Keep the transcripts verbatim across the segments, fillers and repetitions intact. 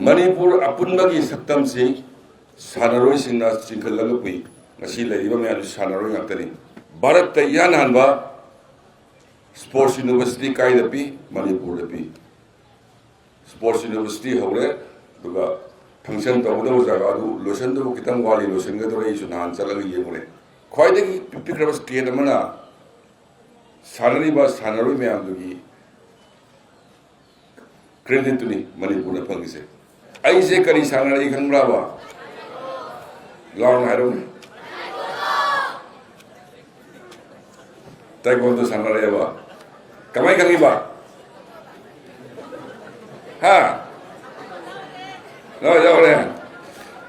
ꯃꯅꯤꯄꯨꯔ ꯑꯄꯨꯟꯕꯒꯤ ꯁꯛꯇꯝꯁꯤ ꯁꯥꯟꯅꯔꯣꯏꯁꯤꯡꯅ ꯆꯤꯡꯈꯠꯂꯒ ꯄꯨꯏ꯫ ꯉꯁꯤ ꯂꯩꯔꯤꯕ ꯃꯌꯥꯝꯁꯤ ꯁꯥꯟꯅꯔꯣꯏ ꯉꯥꯛꯇꯅꯤ꯫ ꯚꯥꯔꯠꯇ ꯏꯍꯥꯟ ꯍꯥꯟꯕ ꯁ꯭ꯄꯣꯔꯠꯁ ꯌꯨꯅꯤꯚꯔꯁꯤꯇꯤ ꯀꯥꯏꯗ ꯄꯤ? ꯃꯅꯤꯄꯨꯔꯗ ꯄꯤ꯫ ꯁ꯭ꯄꯣꯔꯠꯁ ꯌꯨꯅꯤꯚꯔꯁꯤꯇꯤ ꯍꯧꯔꯦ, ꯑꯗꯨꯒ ꯐꯪꯁꯟ ꯇꯧꯒꯗꯕ ꯖꯒꯥꯗꯨ ꯂꯣꯏꯁꯤꯟꯗꯕ ꯈꯤꯇꯪ ꯋꯥꯠꯂꯤ, ꯂꯣꯏꯁꯤꯟꯒꯗꯧꯔꯦ꯫ ꯑꯩꯁꯨ ꯅꯍꯥꯟ ꯆꯠꯂꯒ ꯌꯦꯡꯉꯨꯔꯦ꯫ ꯈ꯭ꯋꯥꯏꯗꯒꯤ ꯄꯤꯛꯈ꯭ꯔꯕ ꯁ꯭ꯇꯦꯠ ꯑꯃꯅ ꯁꯥꯟꯅꯔꯤꯕ ꯁꯥꯟꯅꯔꯣꯏ ꯃꯌꯥꯝꯗꯨꯒꯤ ꯀ꯭ꯔꯦꯗꯤꯠꯇꯨꯅꯤ ꯃꯅꯤꯄꯨꯔꯅ ꯐꯪꯉꯤꯁꯦ꯫ ꯑꯩꯁꯦ ꯀꯔꯤ ꯁꯥꯟꯅꯔꯛꯏ ꯈꯪꯕ꯭ꯔꯥꯕ? ꯂꯥꯎꯅ ꯍꯥꯏꯔꯛꯎꯅꯦ꯫ ꯇꯥꯏꯀꯣꯟꯗꯣ ꯁꯥꯟꯅꯔꯛꯑꯦꯕ꯫ ꯀꯃꯥꯏ ꯈꯪꯉꯤꯕ? ꯍꯥ? ꯂꯥꯎ, ꯌꯥꯎꯔꯦ꯫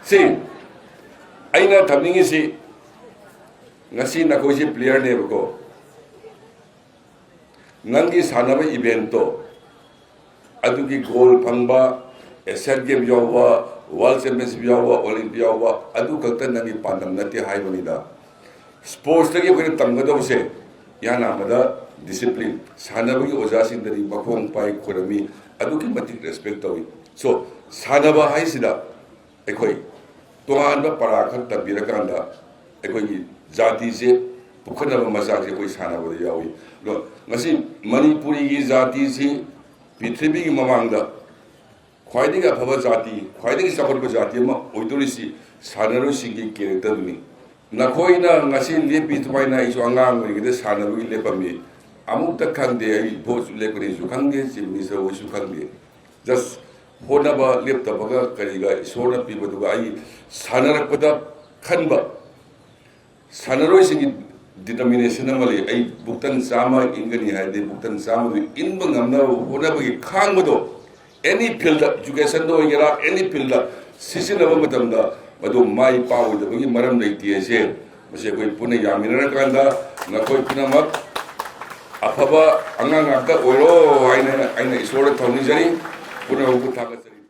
ꯁꯤ ꯑꯩꯅ ꯊꯝꯅꯤꯡꯉꯤꯁꯤ, ꯉꯁꯤ ꯅꯈꯣꯏꯁꯤ ꯄ꯭ꯂꯦꯌꯔꯅꯦꯕꯀꯣ, ꯅꯪꯒꯤ ꯁꯥꯟꯅꯕ ꯏꯚꯦꯟꯠꯇꯣ, ꯑꯗꯨꯒꯤ ꯒꯣꯜ ꯐꯪꯕ, ꯑꯦꯁꯤꯌꯥꯟ ꯒꯦꯝ ꯌꯥꯎꯕ, ꯋꯥꯔꯜ ꯆꯦꯝꯄꯤꯌꯟꯁꯤꯞ ꯌꯥꯎꯕ, ꯑꯣꯂꯤꯝꯄꯤꯛ ꯌꯥꯎꯕ, ꯑꯗꯨ ꯈꯛꯇ ꯅꯪꯒꯤ ꯄꯥꯟꯗꯝ ꯅꯠꯇꯦ ꯍꯥꯏꯕꯅꯤꯗ꯫ ꯁ꯭ꯄꯣꯔꯠꯁꯇꯒꯤ ꯑꯩꯈꯣꯏꯅ ꯇꯝꯒꯗꯧꯕꯁꯦ, ꯏꯍꯥꯟ ꯍꯥꯟꯕꯗ ꯗꯤꯁꯤꯄ꯭ꯂꯤꯟ꯫ ꯁꯥꯟꯅꯕꯒꯤ ꯑꯣꯖꯥꯁꯤꯡꯗꯗꯤ ꯃꯈꯣꯡ ꯄꯥꯏ, ꯈꯨꯔꯝꯃꯤ, ꯑꯗꯨꯛꯀꯤ ꯃꯇꯤꯛ ꯔꯦꯁꯄꯦꯛ ꯇꯧꯏ꯫ ꯁꯣ, ꯁꯥꯟꯅꯕ ꯍꯥꯏꯁꯤꯗ ꯑꯩꯈꯣꯏ ꯇꯣꯉꯥꯟꯕ ꯄꯔꯥ ꯈꯔ ꯇꯝꯕꯤꯔꯀꯥꯟꯗ ꯑꯩꯈꯣꯏꯒꯤ ꯖꯥꯇꯤꯁꯦ ꯄꯨꯈꯠꯅꯕ ꯃꯆꯥꯛꯁꯦ ꯑꯩꯈꯣꯏ ꯁꯥꯟꯅꯕꯗ ꯌꯥꯎꯏ꯫ ꯑꯗꯣ ꯉꯁꯤ ꯃꯅꯤꯄꯨꯔꯤꯒꯤ ꯖꯥꯇꯤꯁꯤ ꯄ꯭ꯔꯤꯊꯤꯕꯤꯒꯤ ꯃꯃꯥꯡꯗ ꯈ꯭ꯋꯥꯏꯗꯒꯤ ꯑꯐꯕ ꯖꯥꯇꯤ, ꯈ꯭ꯋꯥꯏꯗꯒꯤ ꯆꯥꯎꯈꯠꯄ ꯖꯥꯇꯤ ꯑꯃ ꯑꯣꯏꯗꯣꯔꯤꯁꯤ ꯁꯥꯟꯅꯔꯣꯏꯁꯤꯡꯒꯤ ꯀꯦꯔꯦꯛꯇꯔꯗꯨꯅꯤ꯫ ꯅꯈꯣꯏꯅ ꯉꯁꯤ ꯂꯦꯞꯄꯤ ꯑꯗꯨꯃꯥꯏꯅ ꯑꯩꯁꯨ ꯑꯉꯥꯡ ꯑꯣꯏꯔꯤꯉꯩꯗ ꯁꯥꯟꯅꯕꯒꯤ ꯂꯦꯞꯄꯝꯃꯤ꯫ ꯑꯃꯨꯛꯇ ꯈꯪꯗꯦ, ꯑꯩ ꯚꯣꯠꯁꯨ ꯂꯦꯞꯀꯅꯤꯁꯨ ꯈꯪꯗꯦ, ꯆꯤꯐ ꯃꯤꯅꯤꯁꯇꯔ ꯑꯣꯏꯁꯨ ꯈꯪꯗꯦ꯫ ꯖꯁ ꯍꯣꯠꯅꯕ ꯂꯦꯞꯇꯕꯒ ꯀꯔꯤꯒ ꯏꯁꯣꯔꯅ ꯄꯤꯕꯗꯨꯒ ꯑꯩ ꯁꯥꯟꯅꯔꯛꯄꯗ ꯈꯟꯕ, ꯁꯥꯟꯅꯔꯣꯏꯁꯤꯡꯒꯤ ꯗꯤꯇꯔꯃꯤꯅꯦꯁꯟ ꯑꯃ ꯂꯩ꯫ ꯑꯩ ꯕꯨꯛꯇꯟ ꯆꯥꯝꯃ ꯏꯟꯒꯅꯤ ꯍꯥꯏꯔꯗꯤ ꯕꯨꯛꯇꯟ ꯆꯥꯝꯃꯗꯨ ꯏꯟꯕ ꯉꯝꯅꯕ ꯍꯣꯠꯅꯕꯒꯤ ꯈꯥꯡꯕꯗꯣ, ꯑꯦꯅꯤ ꯐꯤꯜꯗ, ꯏꯖꯨꯀꯦꯁꯟꯗ ꯑꯣꯏꯒꯦꯔꯥ, ꯑꯦꯅꯤ ꯐꯤꯜꯗ ꯁꯤꯖꯤꯟꯅꯕ ꯃꯇꯝꯗ ꯃꯗꯨ ꯃꯥꯏ ꯄꯥꯛꯑꯣꯏꯗꯕꯒꯤ ꯃꯔꯝ ꯂꯩꯇꯦ ꯍꯥꯏꯁꯦ꯫ ꯃꯁꯤ ꯑꯩꯈꯣꯏ ꯄꯨꯟꯅ ꯌꯥꯃꯤꯟꯅꯔꯀꯥꯟꯗ ꯅꯈꯣꯏ ꯄꯨꯝꯅꯃꯛ ꯑꯐꯕ ꯑꯉꯥꯡ ꯉꯥꯛꯇ ꯑꯣꯏꯔꯣ ꯍꯥꯏꯅ ꯑꯩꯅ ꯏꯁꯣꯔꯗ ꯊꯧꯅꯤꯖꯔꯤ꯫ ꯄꯨꯝꯅꯃꯛꯄꯨ ꯊꯥꯒꯠꯆꯔꯤ꯫